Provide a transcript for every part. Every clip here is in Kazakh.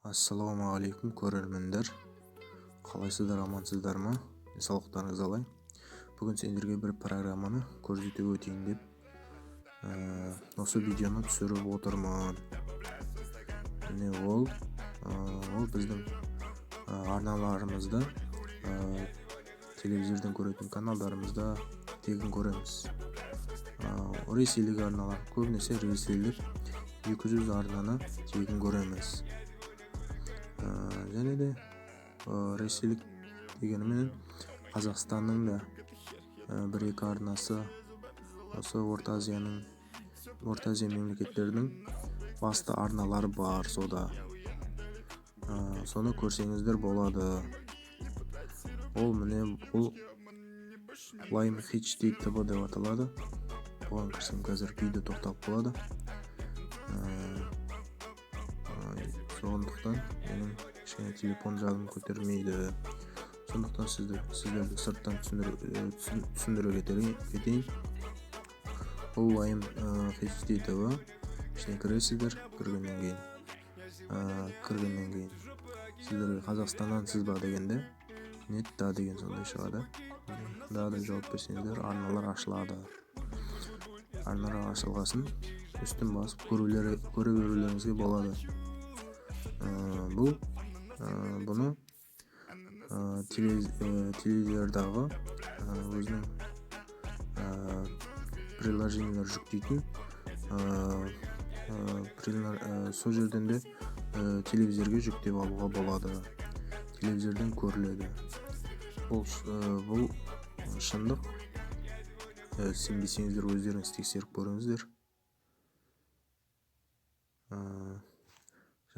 Ассалаумағалейкум, көрермендер! Қалайсыздар, амансыздар ма? Денсаулықтарыңыз қалай? Бүгін сендерге бір программаны көрсетіп өтейін деп осы видеоны түсіріп отырмын. Міне, ол біздің арналарымызды, телевизордан көретін каналдарымызда тегін көреміз. Ресейлік арналар, көбінесе ресейлік 200 арнаны тегін көреміз. Және де ресейлік дегеніменен Қазақстанның да бір екі арнасы, осы Орта Азия мемлекеттерінің басты арналары бар сода. Соны көрсеңіздер болады. Ол, міне, бұл Lime HD TV деп аталады. Бұған кірсем, қазір видео тоқталып қалады. Сондықтан менің кішкене телефон жадым көтермейді, сондықтан сіздерді сырттан түсіндіре кетейін. Бұл Lime HD TV, ішіне кіресіздер. Кіргеннен кейін сіздерге «Қазақстаннансыз ба?» дегенде «Нет», «Да» деген сондай шығады. «Да» деп жауап берсеңіздер, арналар ашылады. Арналар ашылғасын, үстін басып көре берулеріңізге болады. Бұны теледидардағы өзінің приложениелер жүктейтін, сол жерден де телевизорге жүктеп алуға болады, телевизорден көріледі. Бұл шындық. Сенбесеңіздер, өздеріңіз тексеріп көріңіздер.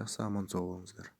Жақсы, аман сау болыңыздар.